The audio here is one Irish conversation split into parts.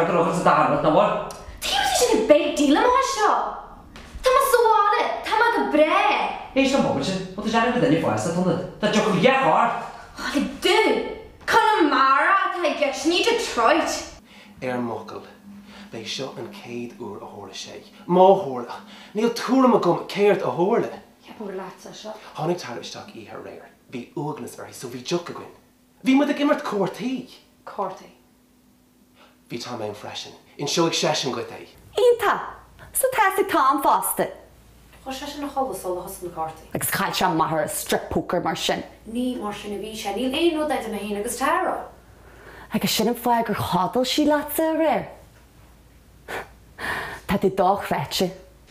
beag go raibh sa dara rud, nach bhfuil? Tuige bhfuil sé sin big deal amach anseo? Tá mé sa bhaile, tá mé go breá! Éist liom bomaite, bhfuil tú ag déanamh go duine fásta tú ionat? Tá deoch a dhath ort! Like do! Conamara atá i gceist, ní Detroit! Ar m'fhocal, b'é seo an chéad uair a tharla sé. Má tharla, níl tuairim agam céard a tharla. Ceapaim gur leatsa é seo. Tháinig Tara isteach oíche aréir. Bhí uaigneas uirthi so bhí deoch againn. Bhí muid ag imirt cártaí! Cártaí. Bhí Tom ann freisin. Inseoidh seisean dhuit é. Iontach! So tá's ag Tom fosta. Chuaigh seisean a chodladh sular thosaigh na cártaí. Agus chaill sé amach ar an strip poker mar sin. Ní mar sin a bhí sé. Níl aon rud idir mé féin agus Tara. Agus sin an fáth gur chodail sí leatsa aréir. Tá tú dochreidte.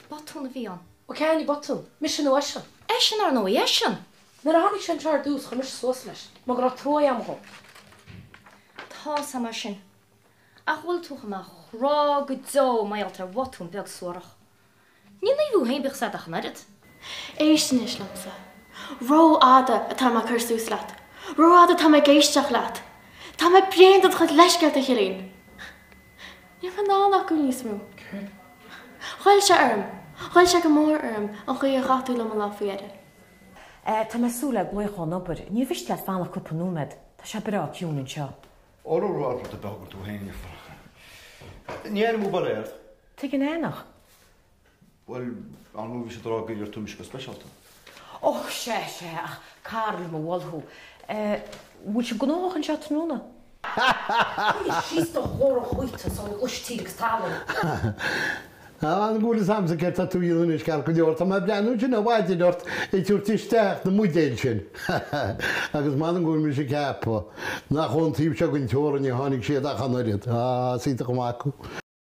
Botún a bhí ann. Ó cén botún? Mise nó eisean? Eisean, ar ndóigh, eisean! Nuair a tháinig sé anseo ar dtús chuir mise suas leis, mar go raibh trua agam dhó. Tá's a'm é sin. Ach bhfuil tú chun mé a chrá go deo mar gheall ar bhotún beag suarach? Ní naomhú féin bíodh 's a'd ach an oiread. Éist anois liomsa. Rófhada atá mé ag cur suas leat. Rófhada atá mé ag éisteacht leat. Tá mé bréan de do chuid leithscéalta, a Chilliain. Níl mé in ann acu níos mó. Ghoill sé orm. Ghoill sé go mór orm an chaoi ar chaith tú liom an lá faoi dheireadh. Tá mé ag súil le glaoch ón obair. Níor mhiste leat fanacht cúpla nóiméad. Tá sé breá ciúin anseo. Ó rud beag tú féin. Ní aon mhó bail air. Tigh an Aonach. Bhuel, ar ndóigh bhí siad ag rá gur iarr tú mise go speisialta. Ó, sea, sea, ach cara liom a mhol thú. Bhfuil sibh gnóthach anseo tráthnóna? Coinnigh síos do ghlór a ghlaoite sula gcloisfidh tír agus talamh. An bhfuil fhios a'msa céard tá tú a dhéanamh anois ceart go leor, tá mé ag breathnú ansin ó mhaidin ort ag tabhairt isteach na mbuidéil sin. Agus m'anam go bhfuil mise ag ceapadh nach ón taobh seo den teorainn a tháinig siad ach an oiread. Á, is iontach an mac thú.